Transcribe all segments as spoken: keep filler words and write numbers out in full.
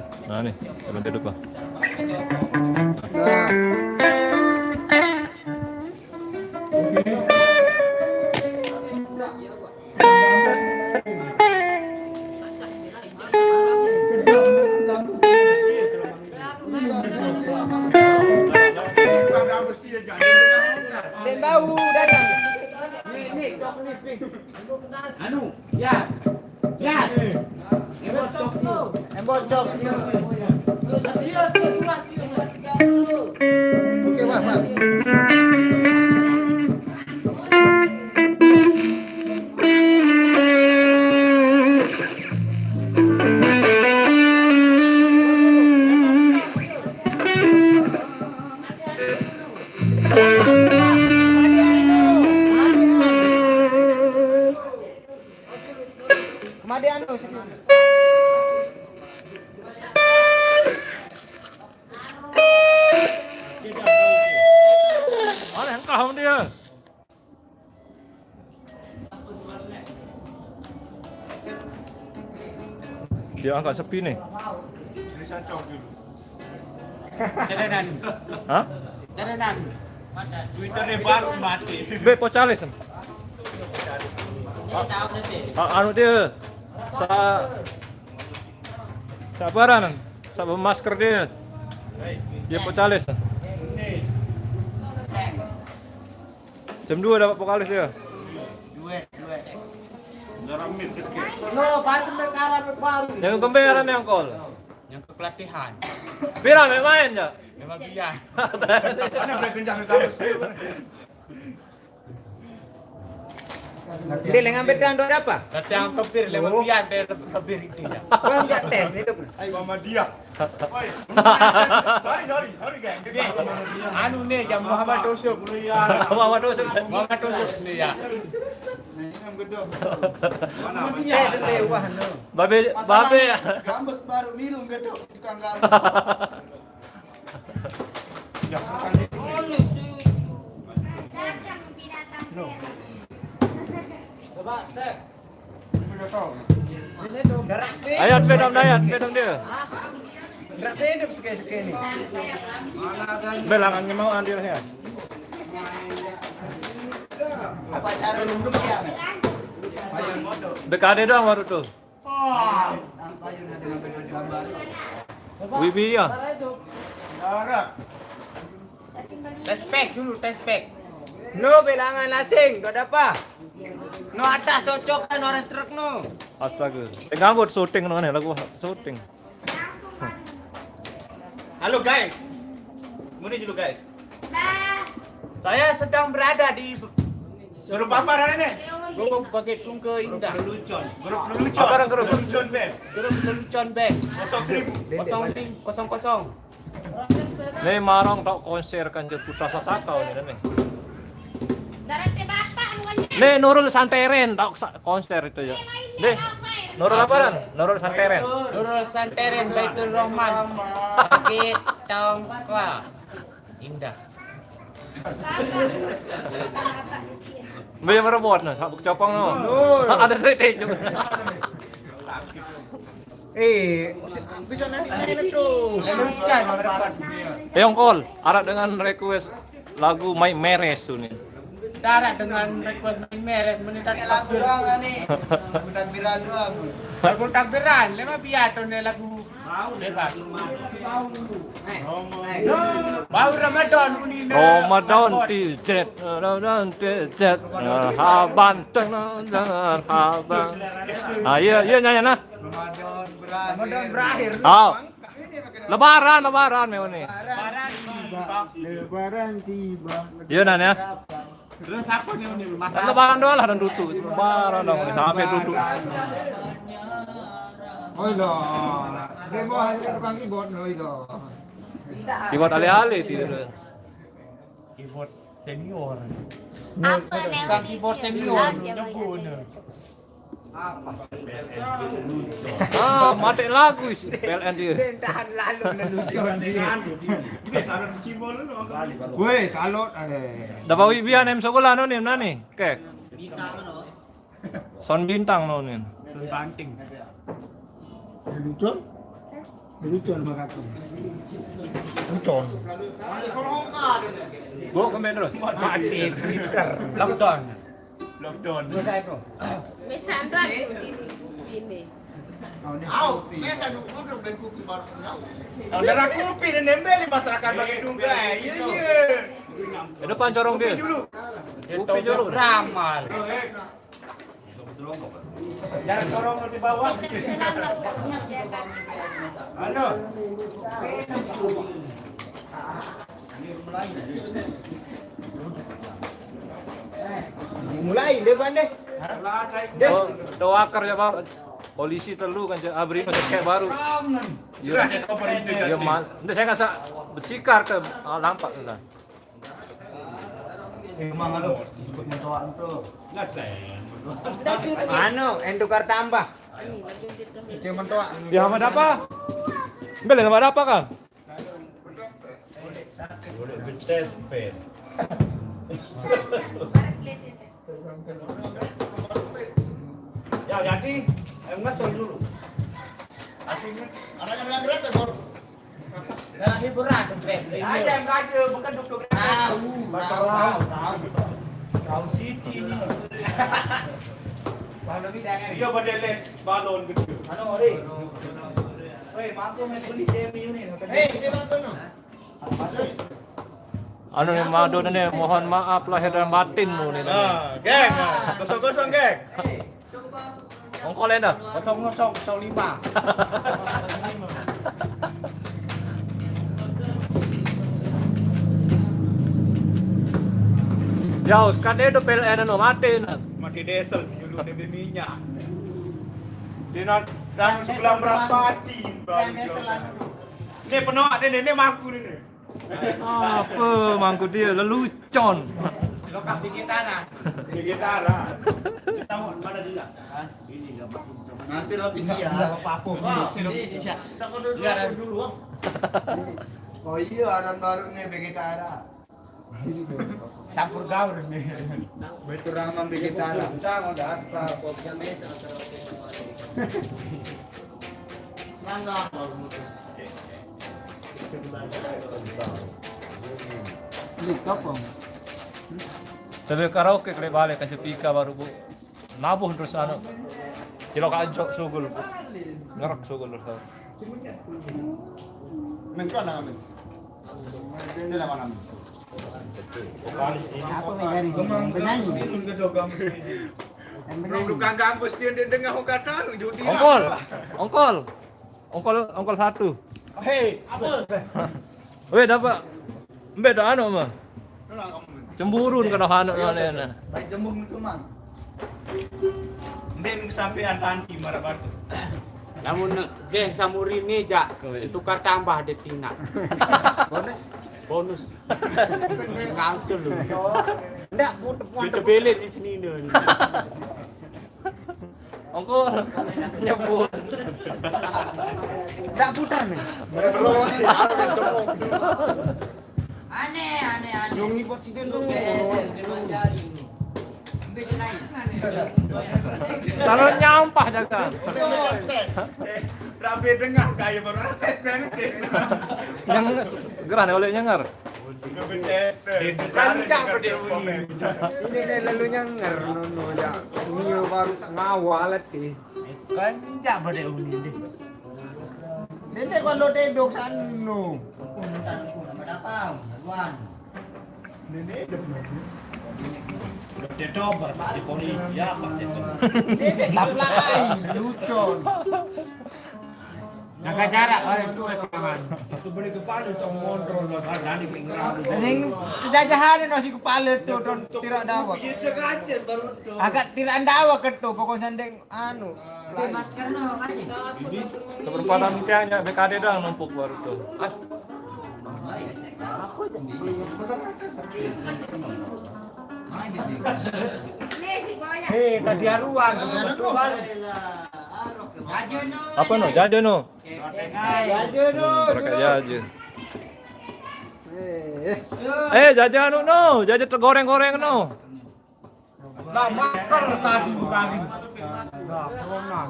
Nah, nih, teman duduk, Bang. Dan bau datang. Anu, ya. Ya. Embos cok. Embos cok. Oke, Mas, Mas. Made anu, sini. Mana yang kau dia? Dia angkat sepi nih. Cadangan. Hah? Cadangan. Twitter dia baru mati. Be, pocalis. Ah, anu dia. Sa sabaran. Sa masker dia. Dia pocalis. Jam dua dapat vokalis dia. Dua, dua. No, bantu perkara baru. Yang kemberan yang kol. Yang kepelatihan. Pira mek main ya? Lima belas. Mana boleh kencang terus. Dia lengan bedang dok apa? Nanti yang kebir lewat dia, dia kebir itu ya. Wah, enggak tes nih, Dok. Sama dia. Oi. Sorry, sorry, sorry, geng. Anu nih, jam Muhammad Yusuf. Muhammad Yusuf. Muhammad Yusuf nih ya. Mana? Tes nih, wah, no. Babe, babe ya. Gambes baru minum gedok tukang gambes. Ayat bedam dayat, bedam dia. Belangannya mau andilnya. Apa cara nunduk ya? B K D doang baru tuh. Wibi ya. Tespek dulu, tespek. No, bilangan asing, udah ada apa? No atas cocok kan orang truk no. Astaga. Tengah buat syuting no nih, lagu syuting. Halo guys. Muni dulu guys. Saya sedang berada di Guru Pamar hari ini. Guru pakai tungke indah. Guru Lucon. Guru Lucon. Apa orang guru? Lucon Band. Guru Lucon Band. Kosong seribu. Kosong seribu, kosong kosong. Nih marong tok konser kan Putra Sasaka ini nih. Nih Nurul Santeren tok konser itu ya. Nih Nurul apa kan? Nurul Santeren. Nurul Santeren Baitul Rahman. Pakai tongkol. Indah. Mbak yang merebut nah, sabuk copong no. Ada seri tejum. Eh, bisa nanti main tuh. Yang kol, arak dengan request lagu Mai Meres tuh nih. Arak dengan request Mai Meres, menit lagu doang nih. Lagu takbiran doang. Lagu takbiran, lima piato nih lagu. Bau Ramadan, Ramadan tizet, Ramadan tizet, marhaban, marhaban. Ah, iya, iya, nyanyi nah. Ramadan berakhir. Oh. Lebaran, lebaran, Meoni. Lebaran tiba. Iya, Nan, ya. Terus apa nih, nih, masalah? Lebaran doang lah dan tutu. Lebaran dong, sampai tutu. Oh, iya. Dia bawa hasil tukang keyboard, no, iya. Keyboard alih-alih, tidak. Keyboard senior. Apa nih? Tukang keyboard senior, jago, nih. Ah, mati lagu isi P L N dia. Dia tahan lalu lelucon dia. Weh, salut, eh. Dapat wibian em sekolah no nih, mana nih? Kek. Sound bintang no nih. Sound banting. Lelucon? Lucu sama kakak. Lucu. Bawa ke mana? Mati, Twitter, lockdown. Lockdown. Selesai, Bro. Mesandra ini. Au, mesandra kupi baru. Au, darah kupi dan nembeli masyarakat bagi tunggu. Eh, iya, iya. Ke depan corong dia. Kupi dulu. Kupi dulu. Ramal. Jangan dorong di bawah. Anu. Mulai, leban deh. Deh. Do, doakan ya, Bang. Polisi telu kan, abri kayak baru. Iya. Iya, mal. Nanti saya nggak sa-, bercikar ke, ah, nampak sudah. Emang anu, ikut mentoan tuh. Anu, endukar tambah. Cuma mentoan. Ya, sama apa? Beli sama apa kan? Boleh betes, Pen. Ya, jadi, em, ngesel dulu. Aslinya. Ada yang ngerep ya, Bor? Nah, ini berat, Pen. Aja yang baca, bukan duduk. Tahu, tahu, tahu, tahu. Tahu Siti ini. Kalau tidak, kan? Iya, pada lihat balon kecil. Anu, Ri. Woi, mampu main kulit Demi ini. Hei, dia mampu, no. Anu nih, Mado nih, mohon maaf lahir dan batin lu nih. Ah, geng, ah, kosong-kosong, geng. Ongkol ya, dah? Kosong kosong, kosong lima. Ya, sekarang itu P L N anu mati, nah. Mati diesel, dulu D B minyak. Di nan-, dan sebelah berapa hati, Bang? Ini penuh ada nenek mangku ini. Apa mangku dia lelucon. Lokal di Gitara. Di Gitara. Tahu mana dia? Ini enggak masuk sama. Nasir habis ya. Enggak apa-apa. Wah, ini bisa. Kita mau dulu, iya, dulu, Bang. Oh iya, orang baru nih Begitara. Campur gaul nih. Betul Rahman Begitara. Utang udah asal. Mangga baru mutu. Ini kapan? Tapi karaoke kali balik kasih pika baru, Bu. Nabuh terus anu. Cilok ancok sugul. Ngerek sugul terus. Mengko nang amin. Ini lama nang. Vokalis ini. Apa yang dari sini? Yang penyanyi. Yang penyanyi. Tukang kampus dia, dia dengar kata judi. Ongkol. Ongkol. Ongkol, ongkol satu. Hei, apa? Weh, dapat. Mbak dah anu mah. Cemburun kena anu mana. Baik jembung itu, Mang. Ndek sampean tanti marah batu. Namun geng Samurini jak tukar tambah de tina. Bonus. Bonus. Ngangsul lu. Ndak putus. Kita belit di sini nih. Ongkol nyebut. Ndak putar nih. Aneh, aneh, aneh. Yang ngikut situ tuh. Taruh nyampah jaga. Rapi dengar kayak baru S P N. Yang gerah nih oleh nyengar. Kencang pada uni. Ini nih lalu nyengar nono ya. Ini baru ngawalet nih. Kencang pada uni deh. Ini kalau tedok sanu. Ini deh. Udah tetobar, masih polisi, ya, Pak, tetobar. Ini deh, laplai, lucon. Jaga jarak, oh, itu, eh, paman. Itu beli kepala, cong, kontrol, lo, kan, dari pinggiran. Sing jajahan no si kepala tuh, don, tidak dawa. Iya, cek aja, baru tuh. Agak tidak dawa ke tuh, pokok sandeng, anu. Pakai masker no, kan? Seperempat tiang ya, B K D doang numpuk baru tuh. Hei, tadi aruan, kebetulan. Apa no? Jajan no? Jajan no. Hmm, pakai jajan. Eh, jajan no, no. Jajan tergoreng-goreng no. Lah, masker tadi, tadi. Nah, corona.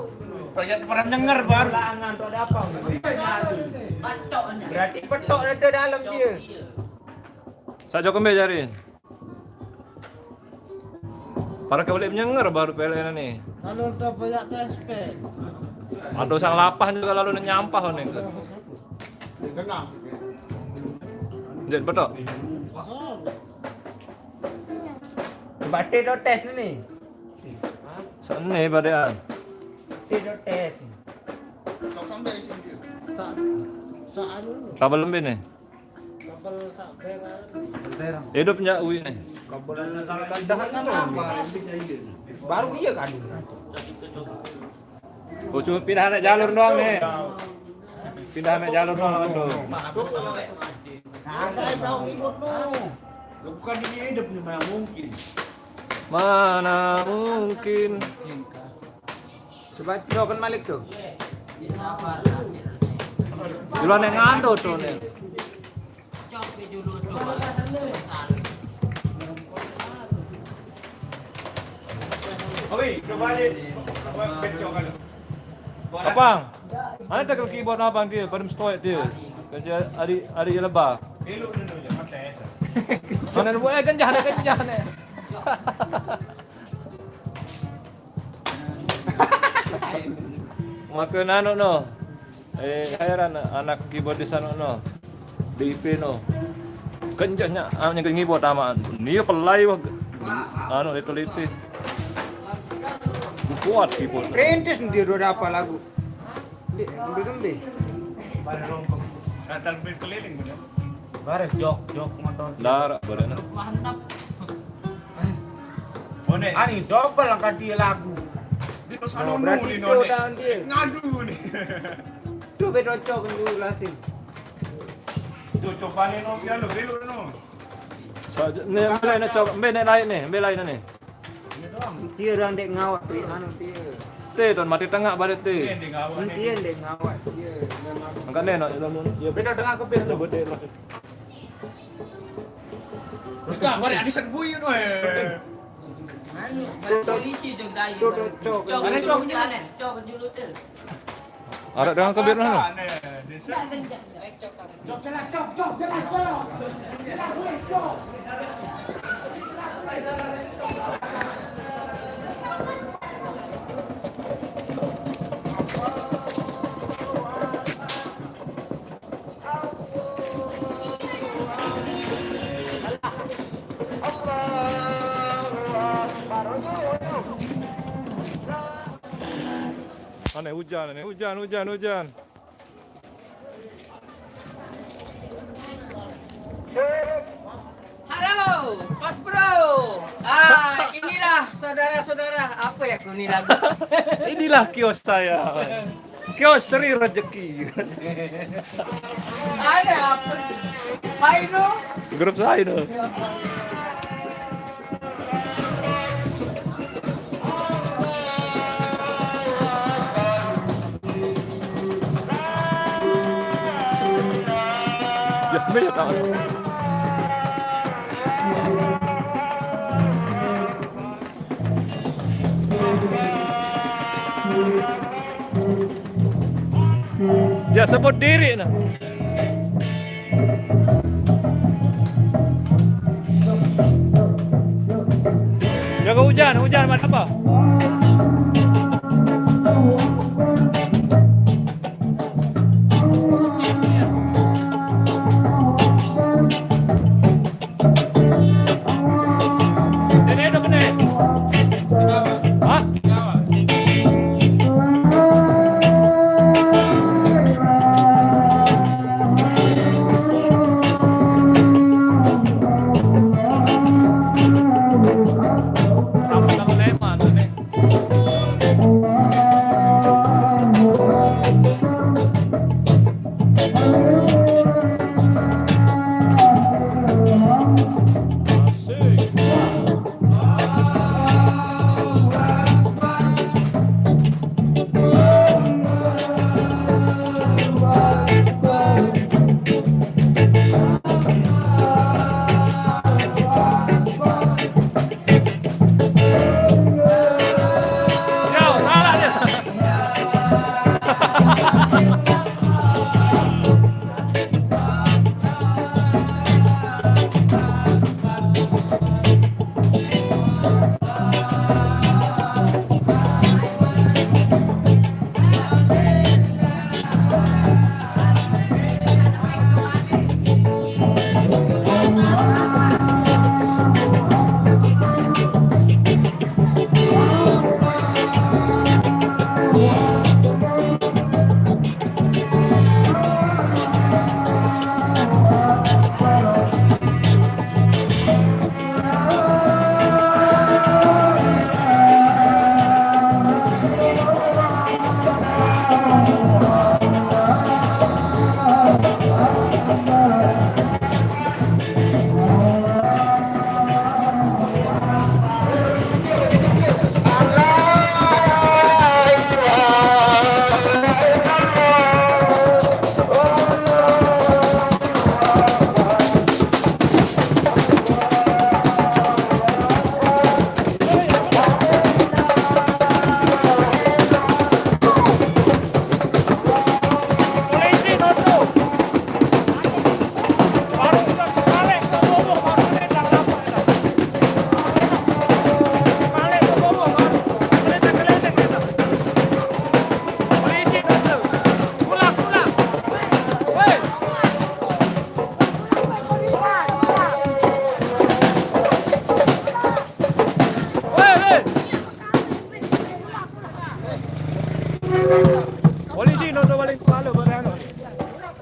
Kalau nyat pernah denger baru. Langan tu ada apa? Berarti petok ada dalam dia. Sak jok kembe jari. Para ke boleh menyenger baru pele ni. Kalau udah banyak tespek. Aduh, sang lapah juga lalu nyampah ni. Kenal. Jadi betul. Batik do tes ni. Sana badean. Batik do tes. Sa, sa anu. Kabel lembih ni. Kabel sa berang. Hidup nyak ui ni. Kabel dah kan. Baru iya kan. Oh, cuma pindah anak jalur doang ni. Pindah anak jalur doang tu. Nah, saya tahu ikut tu. Bukan dia hidup ni, mana mungkin. Mana mungkin. Coba coba kan Malik tu. Dulu nek ngando tu ni. Abang, mana tekel keyboard abang dia, pada stoik dia. Kerja hari hari lebar. Mana buat eh, kencah dah kencah ni. Maka nano no. Eh, heran anak keyboardis anu no. D I P no. Kencahnya, ah, yang keyboard sama. Ni pelai wah. Anu, lete-lete. Kuat keyboard. Perintis dia dua dapat lagu. Dia kembe-kembe. Datang keliling bener. Bare jok, jok motor. Lara bare na. Mantap. Ani double angkat dia lagu. Dia terus anu berarti ni, itu dah dia. Ngadu ni. Tu bedo cok dulu lasin. Tu coba ni no, biar lo belok no. Saja ni, ambil lain cok, ambil naik lain ni, ambil lain ni. Dia orang dek ngawak, anu dia. Te, tuan mati tengah baret te. Dia dek ngawak ni. Dia dek ngawak. Dia memang. Angkat ni, nak, ya. Beda dengan kebir tu. Betul lah. Dekat, balik ada set bui tu, eh. Anu, polisi tu tadi. Tu, tu, cok. Cok, mana cok? Cok, cok dulu tu. Ada dengan kebir mana? Cok, cok, cok, cok, cok, cok. Aneh hujan, aneh hujan, hujan, hujan. Halo, Mas Bro. Ah, inilah saudara-saudara. Apa ya kuni lagu? Inilah kios saya. Kios Sri Rezeki. Ada apa? Hai, no. Grup saya tu. Ya, ambil tak? Ya, sebut diri nah. Jaga hujan, hujan mat apa? Sini dong, sini. Hah?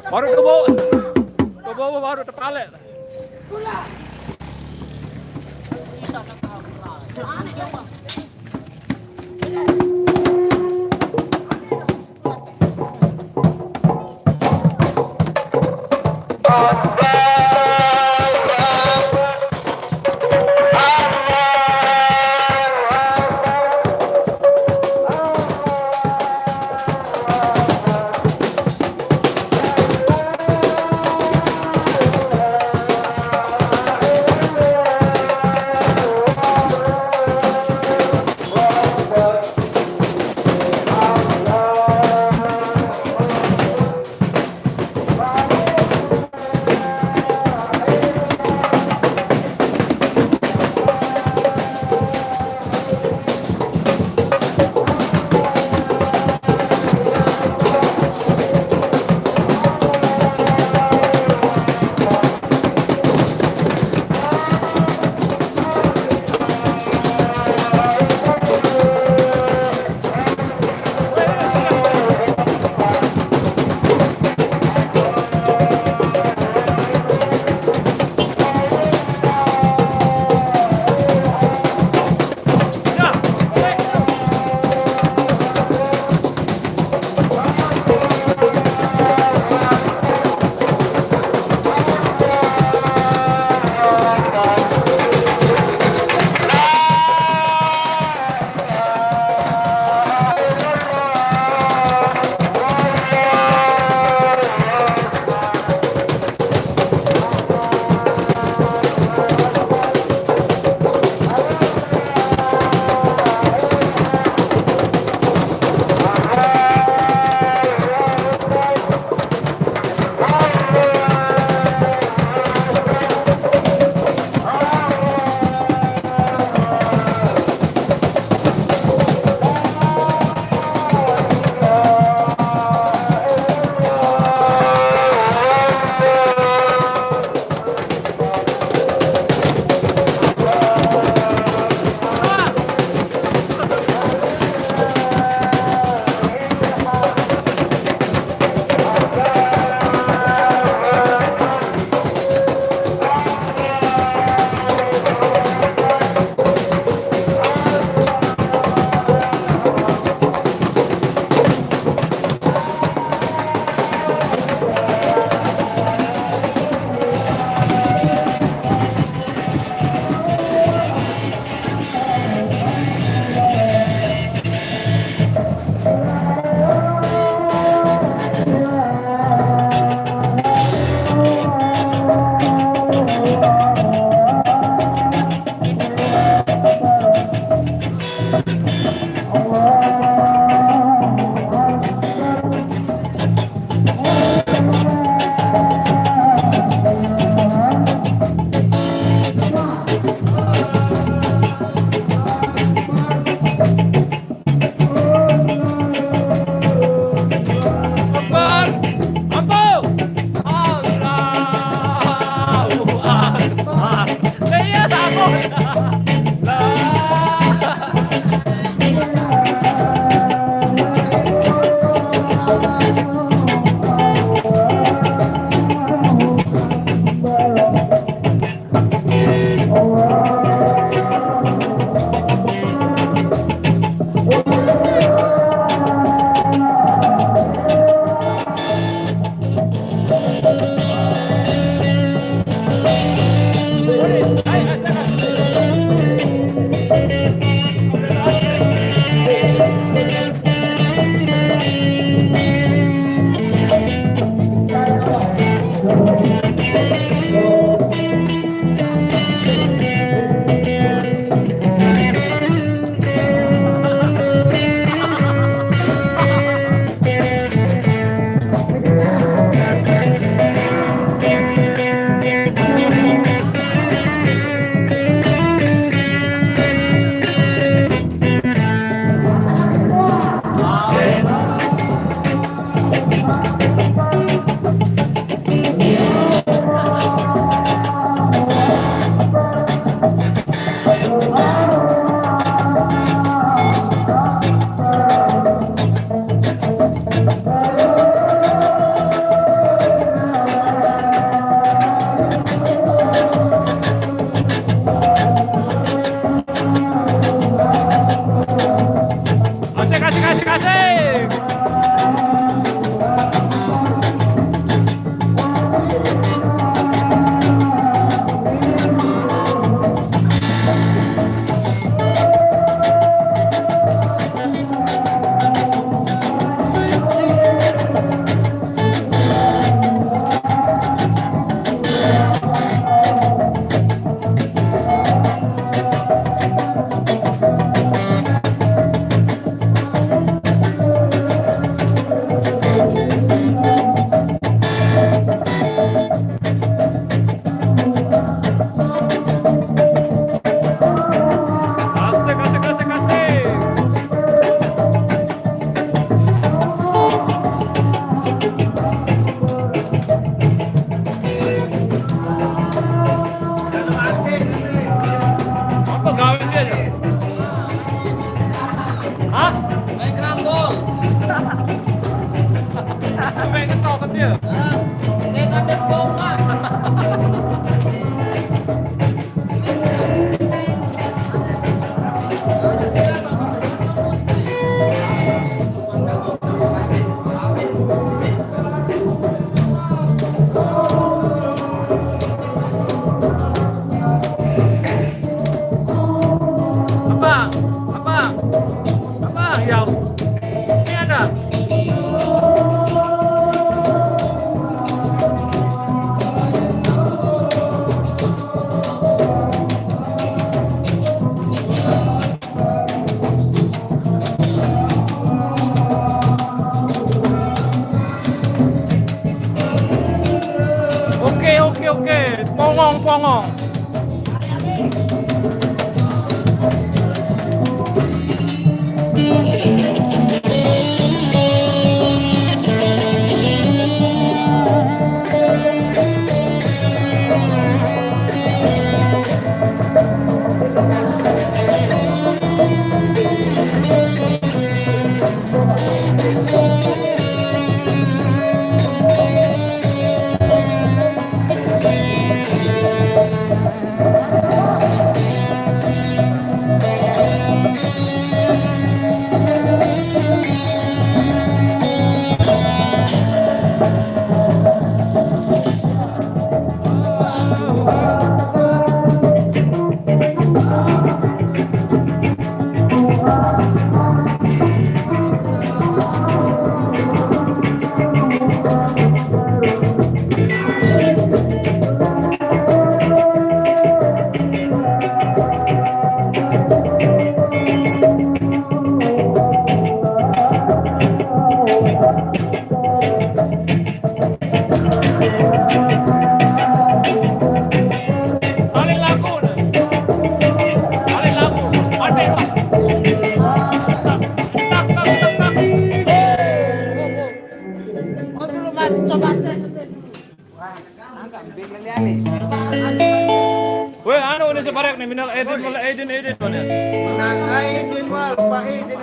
Baru tubuh. Tubuh baru tepalek. Oke, oke, pongong, pongong. Alin lagu, nah. Alin lagu. Ate, Pak. Tak, tak, tak, tak, tak. Oh, belum, Mas. Coba tes. Weh, anu, ini sebarek nih, minal aidin wal aidin aidin, mana? Minal aidin wal faizin.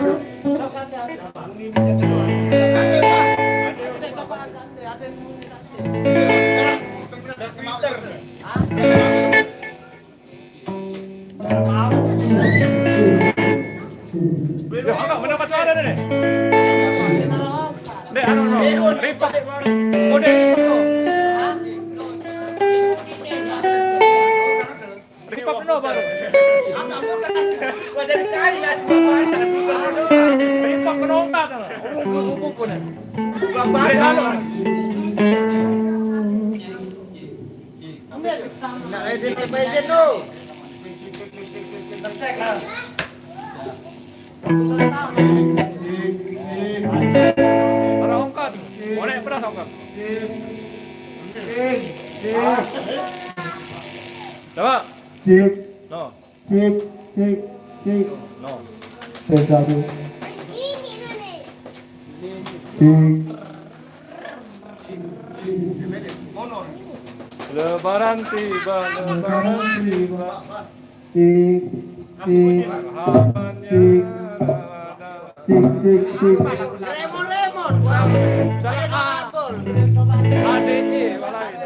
Yo, angkat, mendapat suara deh. Dek, anu, no. Ripak. Oh, dek, ripak, no. Ripak, no, baru. Gua jadi sekali, ya. Ripak, no, angkat, no. Buku, buku, buku, nih. Dek, anu. Nggak, eh, dia nggak izin tuh. Para ongkat. Boleh pernah ongkat. Coba. Cek, no. Cek, cek, cek. No. Tes satu. Cek. Lebaran tiba, lebaran tiba. Tik, tik, tik, tik, tik, tik. Remon, Remon. Ada apel. Ada ini, malah ini.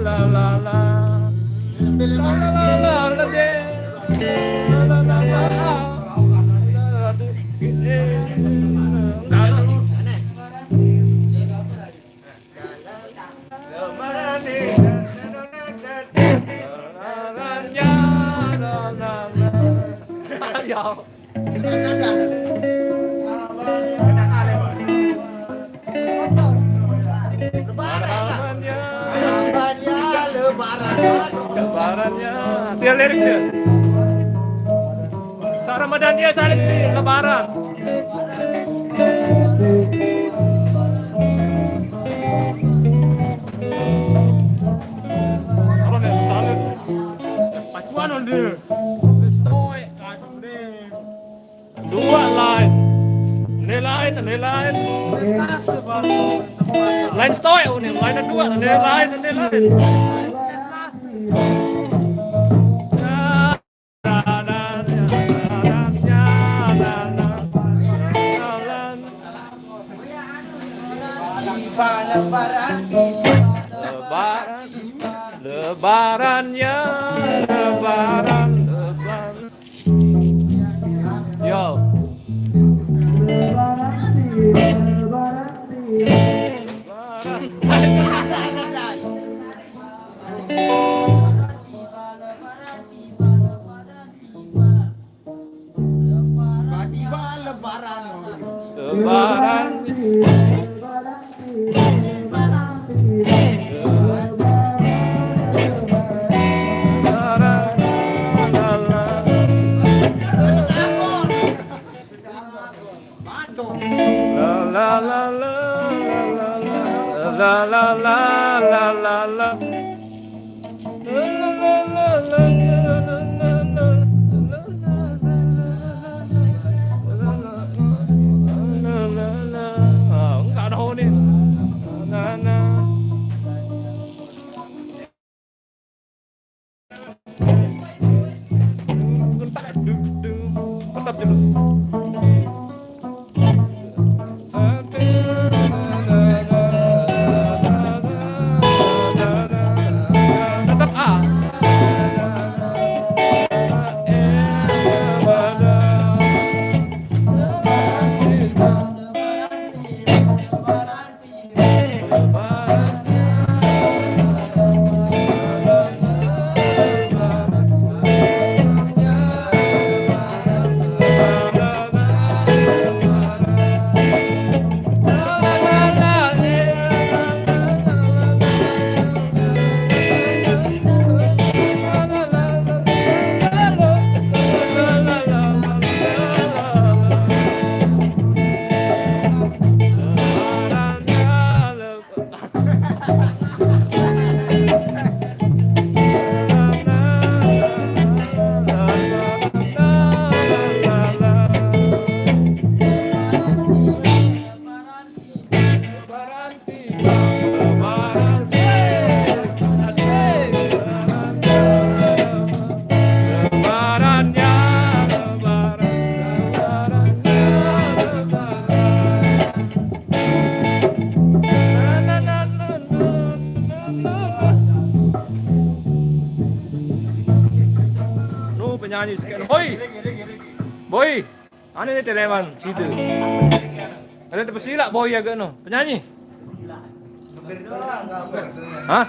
La, la, la, la. Ya. Lebaran, ya. Lebaran, ya. Lebarannya. Dia lirik dia. Saat Ramadan dia salib sih, Lebaran. Apa nih, salib? Pacuan on dia. Stoik, aduh, nih. Dua lain. Ini lain, ini lain. Lain stoik, ini lain dua, ini lain, ini lain. Lebaran, lebarannya, lebaran, lebaran. Yo. Tiba-tiba lebaran. Lebaran. Lebaran. Lebaran. La la la la la la la la la la la. Enggak ada ni. Na na. Tetap dulu. Tetap A. Nu penyanyi sekian. Boy. Boy. Ane ni teleman situ. Ada tempat silak Boy ya gak no. Penyanyi. Hah?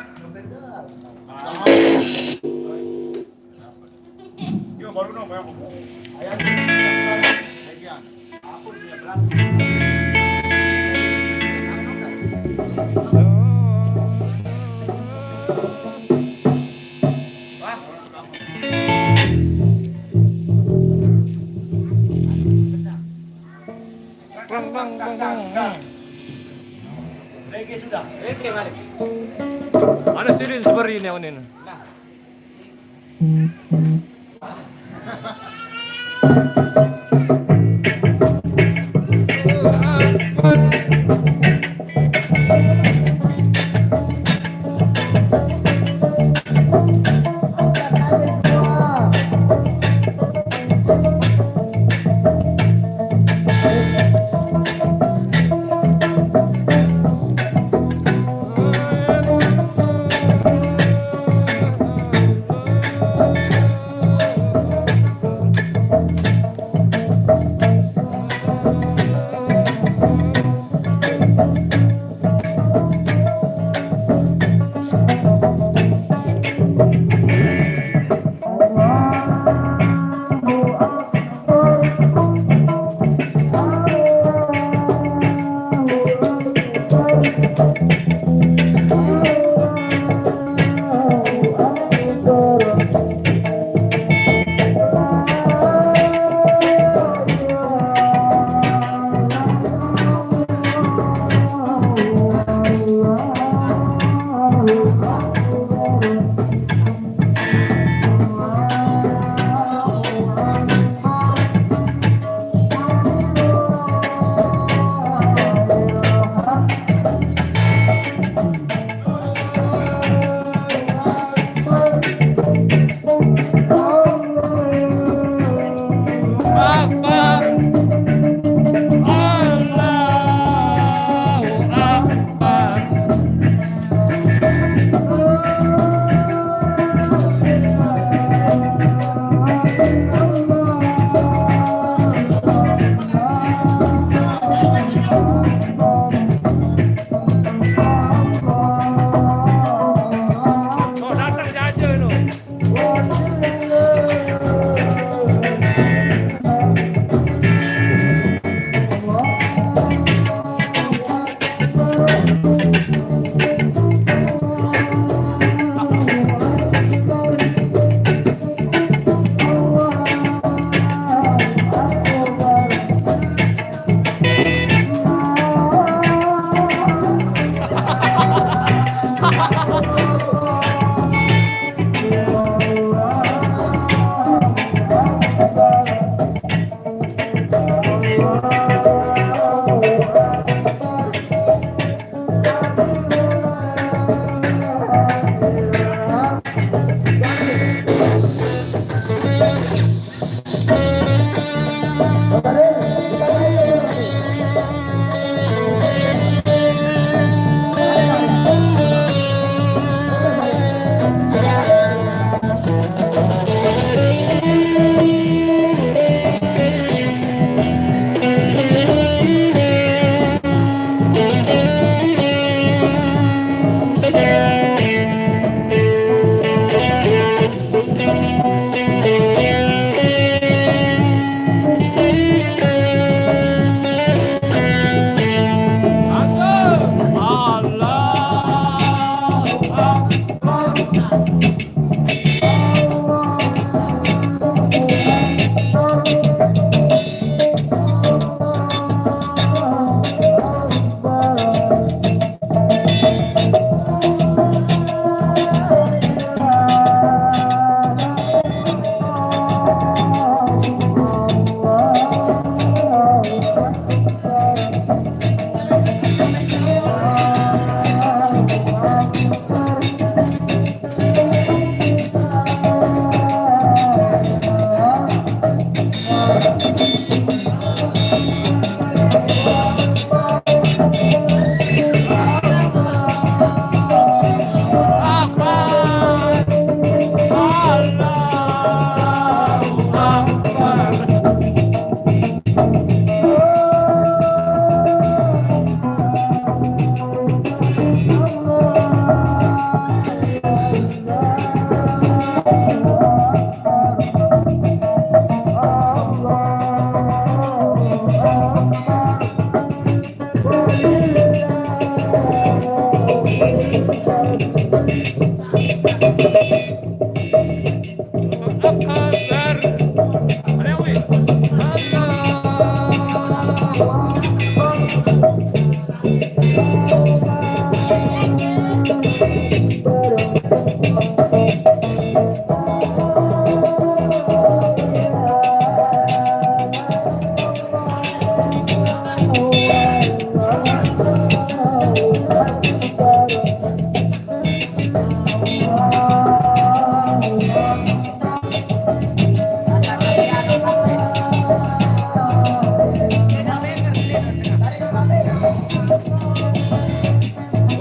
Ada sirin seperti ini, ini.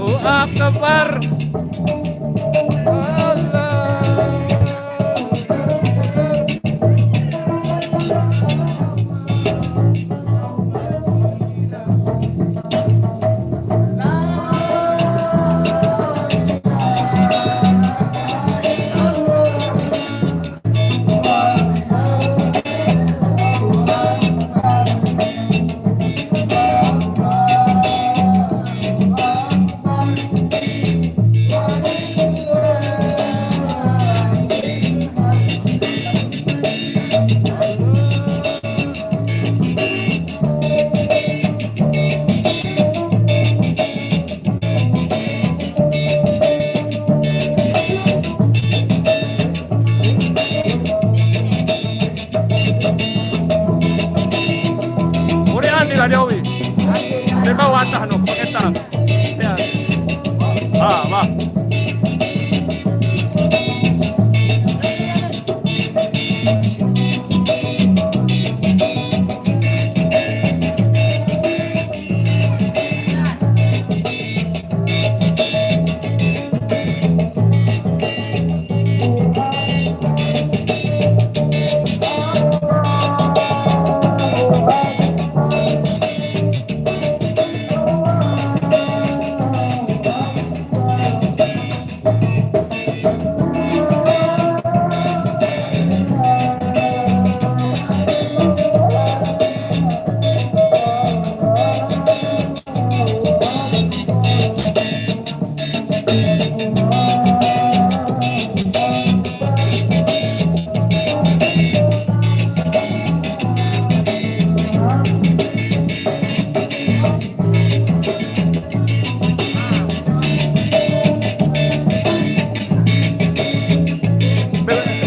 Allahu Akbar. Allah. Uri andi la diowi. Di bawah atas no, pakai tas. Ya. Ah, wah.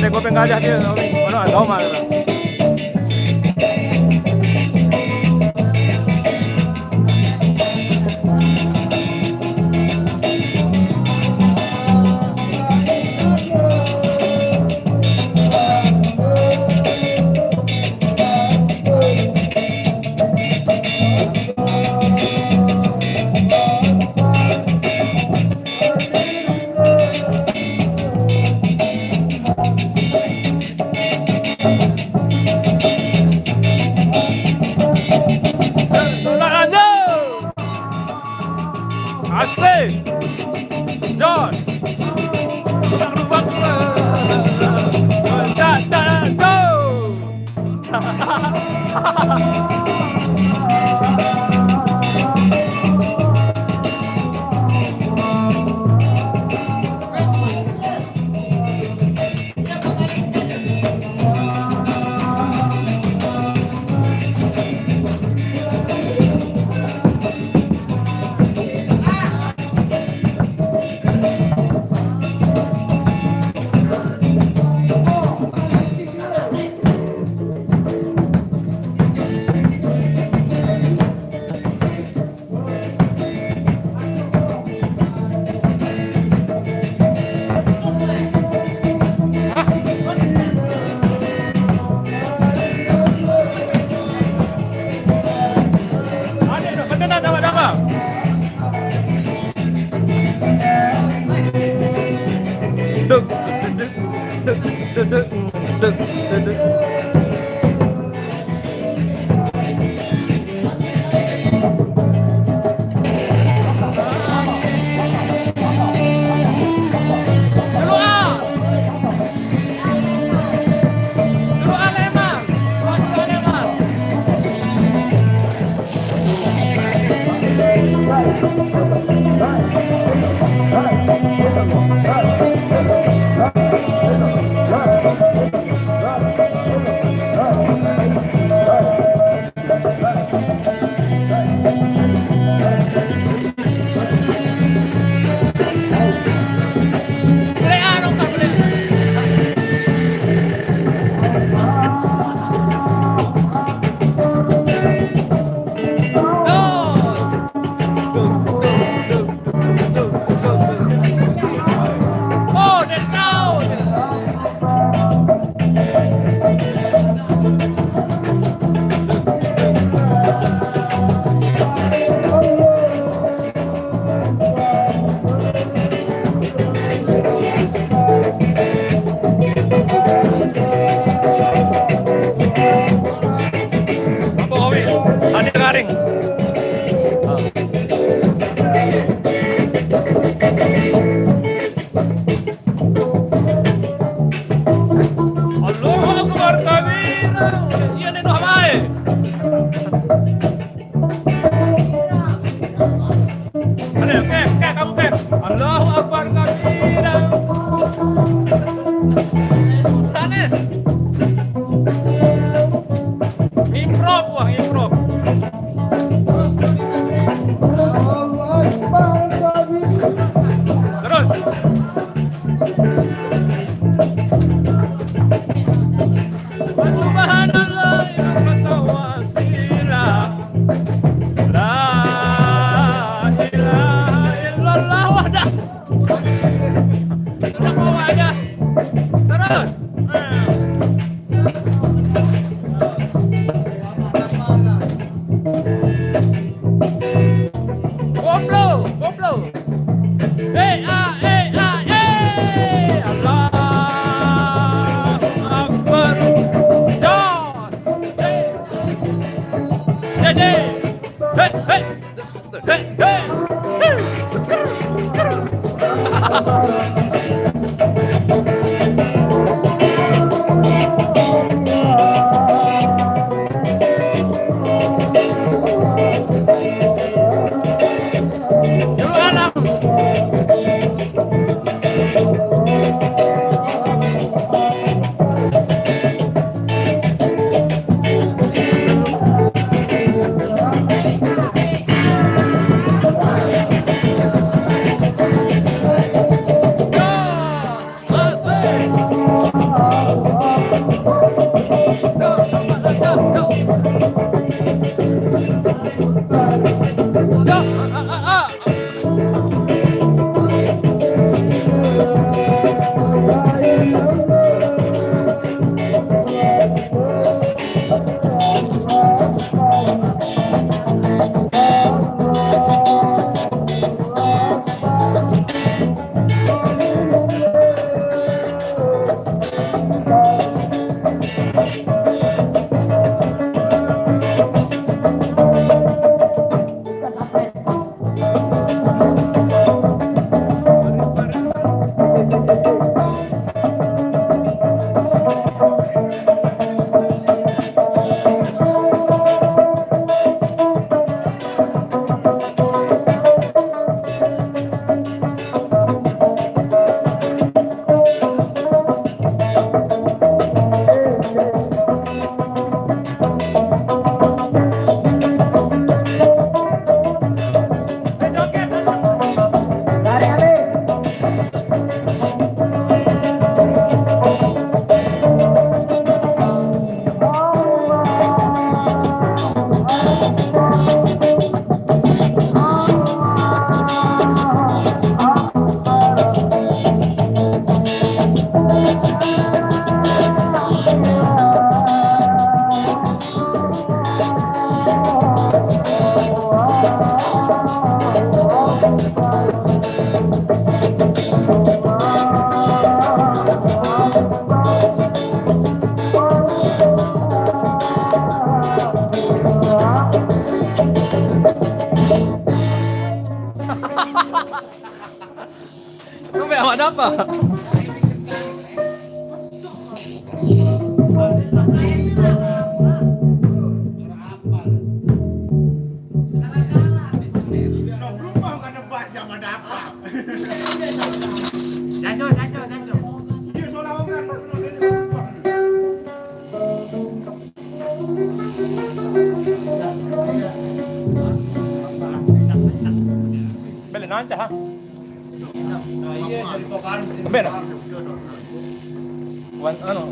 Tengo pengalla aquí, no, no, no, madre. Asik. John. Rubak, rubak. Da, da, do. Kena nama-nama. Duk, duk, duk, duk, duk, duk, duk, duk, duk. Apa kopi? Ada garing. Allahu Akbar kabira. Iya, ni, noh, mai. Allahu Akbar kabira. Tane. Improv, wah, improv. Terus. Subhanallah, bukratan wa asila. La ilaha illallah wahdah. Terus. Koplo, koplo. Hei, ah, hei, ah, hei. Allahu Akbar. Jos. Hei. Hei, hei. Hei, hei. Hei, hei. Apa? Beli nanti, ha? Ambil. Wan, anu.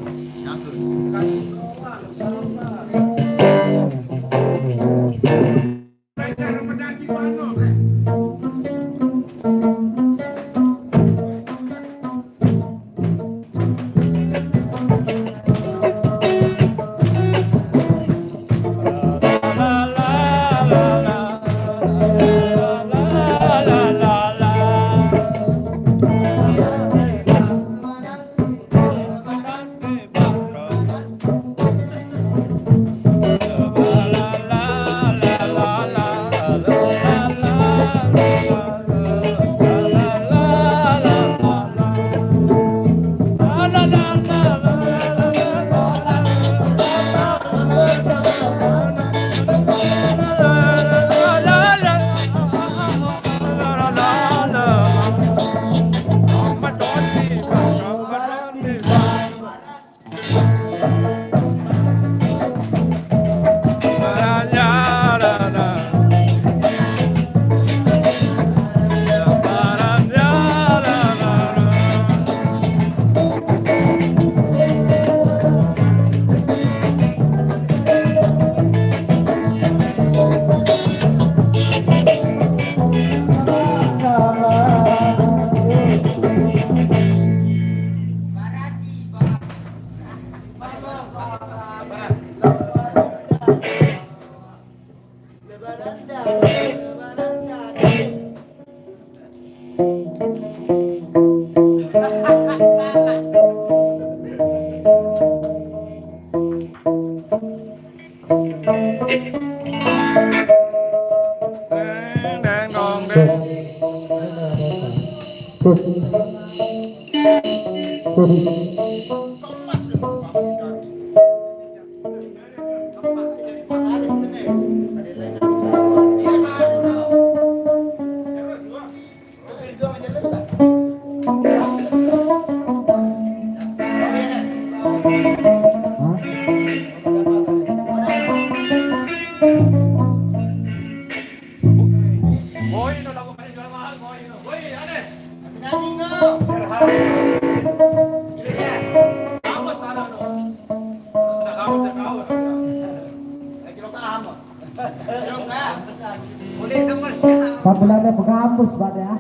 Sambilannya penghapus, Pak, ya.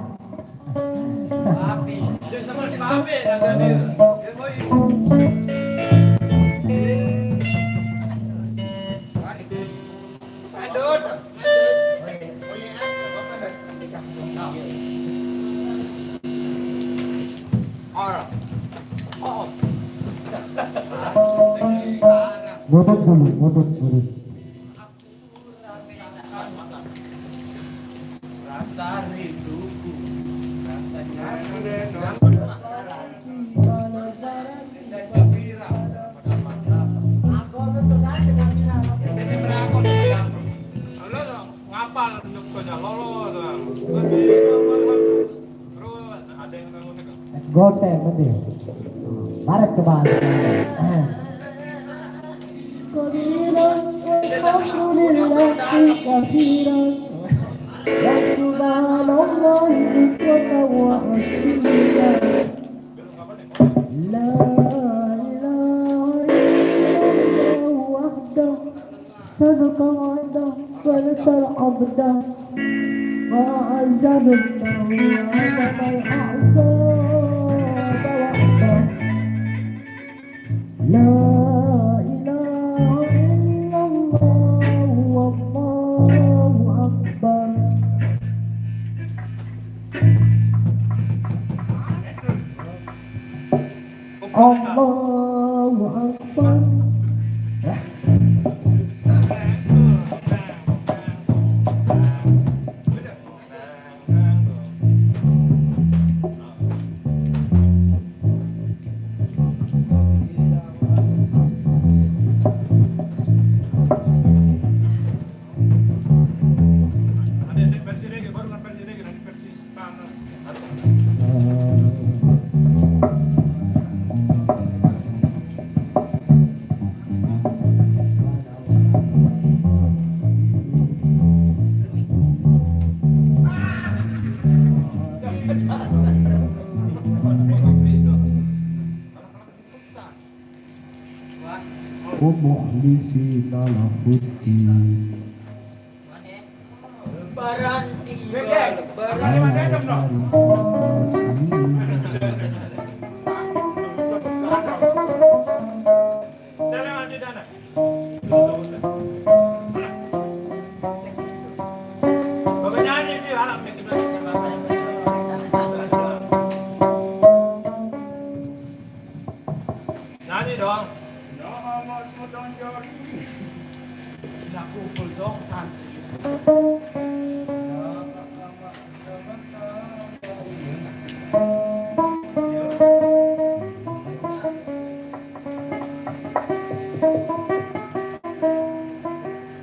Ngudut dulu, ngudut, ngudut. Ngapal untuk kerja lolos, terus ada yang Gote, betul. Tarik ke bawah. Kabiran, alhamdulillah, kabiran. Ya subhanallah, bukratan wa asila. La ilaha illallah wahdah. صدق وعده ونصر عبده وأعزه الله وعظم الأحزاب وحده. لا إله إلا الله والله أكبر. Allahu Akbar. مخلصين له الدين. Lebaran tiba, lebaran. Nyanyi dong. Nah, kumpul dong santri.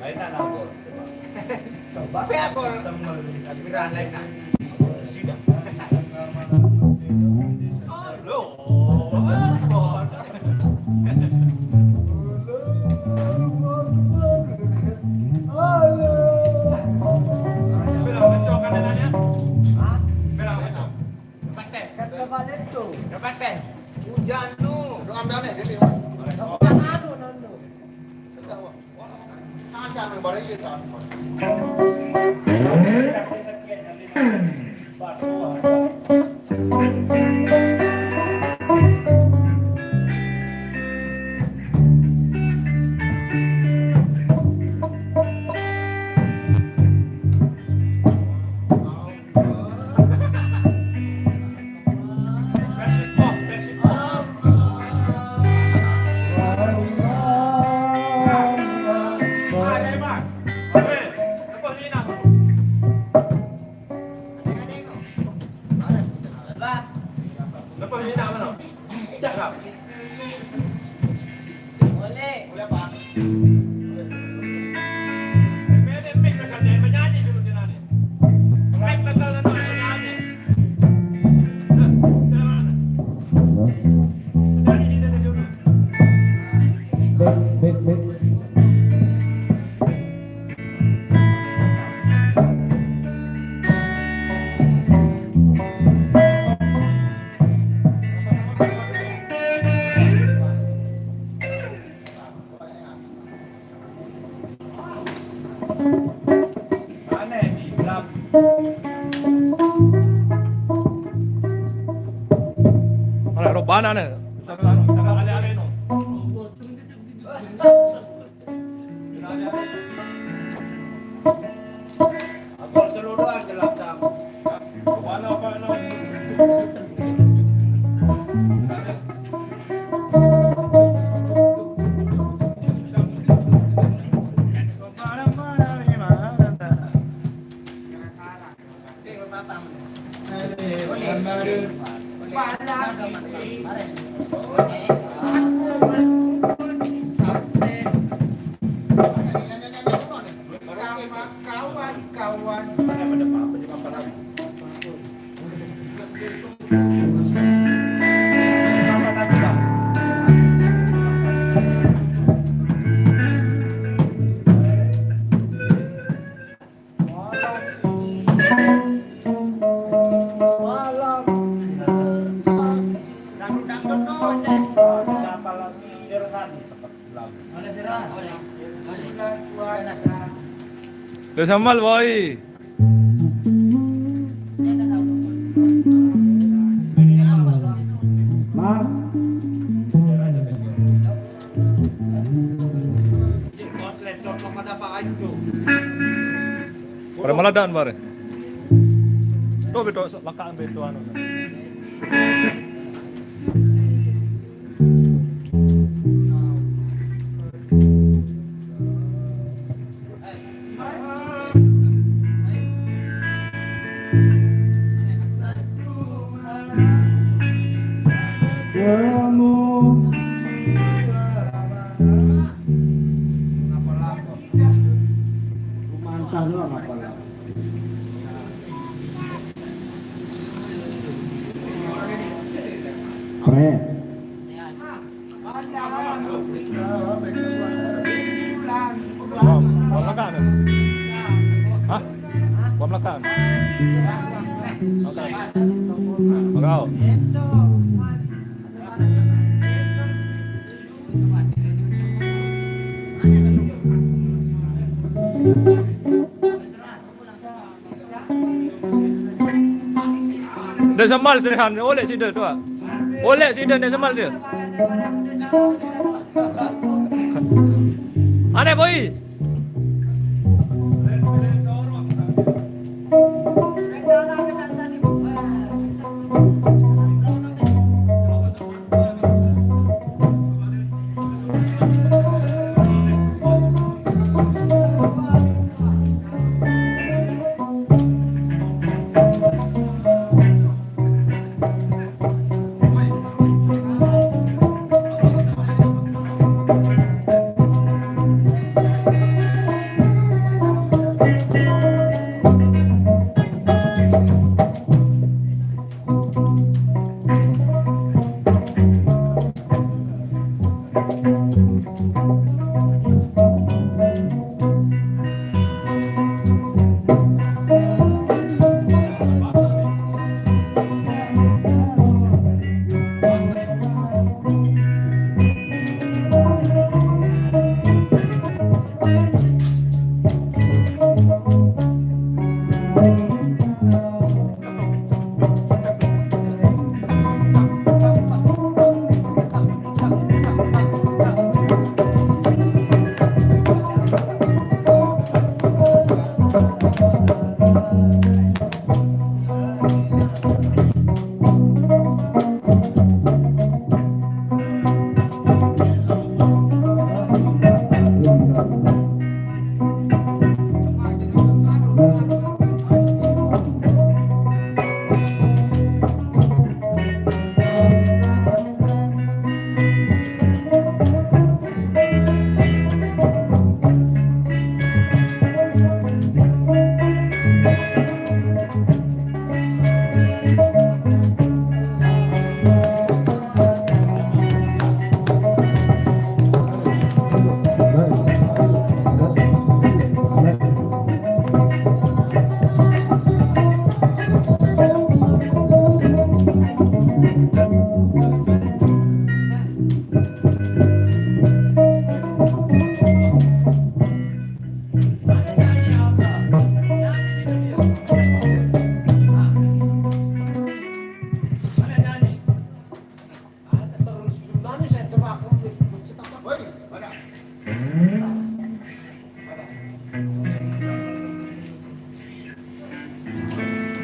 Lain anak gol. Coba pe gol. Lain. Sudah. Halo. Halo. Bilang betul kan adanya? Hah? Bilang betul. Dapat teh. Kan dapat itu. Dapat teh. Hujan lu. Lu ambil nih, dia nih. Dapat anu, anu. Sudah, Wak. Wah, ada yang bareng ya, kan. Baik, baik, baik. Ada robana nih. Udah sambal, boy. Mak. Pada maladaan bare. Tuh, betul, lekaan betul anu. Pre. Bom, bom lekaan, ya? Hah? Bom lekaan. Oke. Oke. Dia semal Srihan, oleh sida tu. Oleh sida dia semal dia. Aneh boy.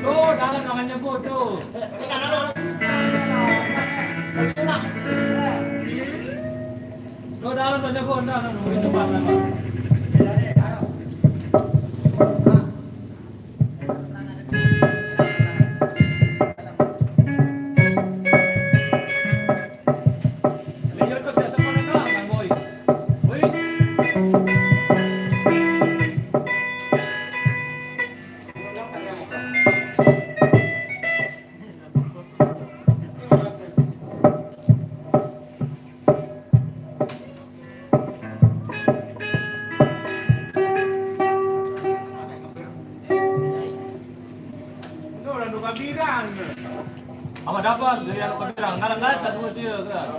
Tuh, dalam namanya bodoh. Tuh, dalam namanya bodoh, namanya sebelah. Ora duka birang. Apa dapat dari anu kabirang? Ngaran-ngaran satu dia kan.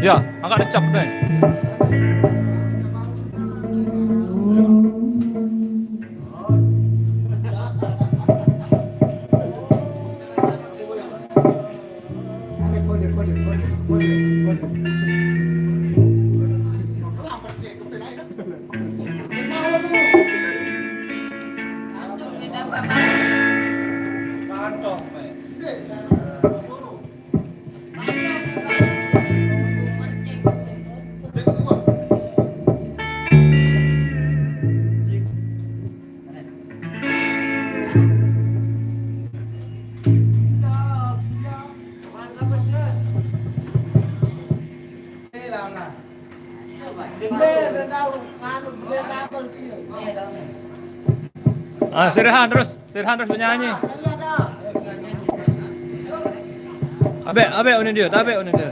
Ya, angkat decap deh. Ah, Sirhan terus, Sirhan terus penyanyi. Abek, abek unin dia, tabek unin dia.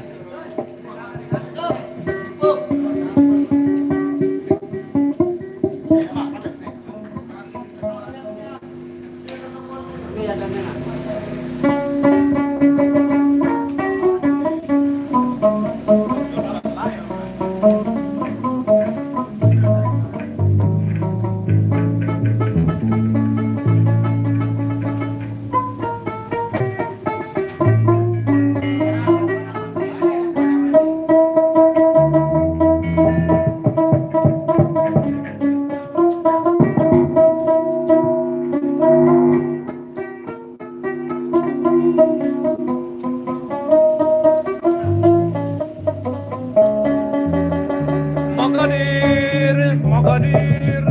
Magadir, magadir.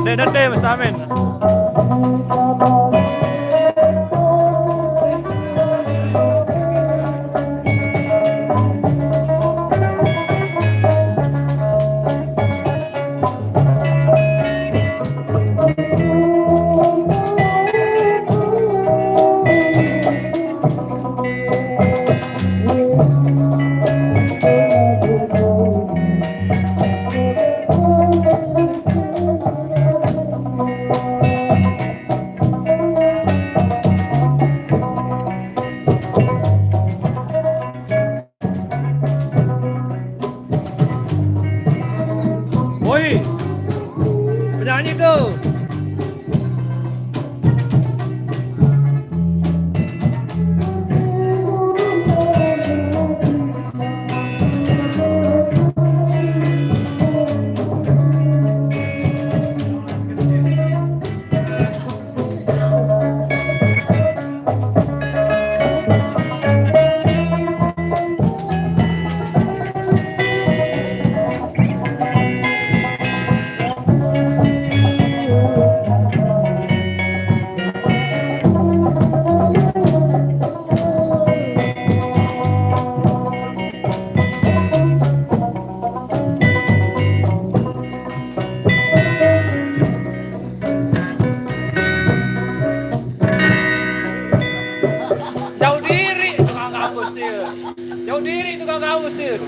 Dek Dede, Mas Amin. Woi, penyanyi tuh. Jauh diri tukang kamu, Tir. Jauh diri tukang kamu, Tir.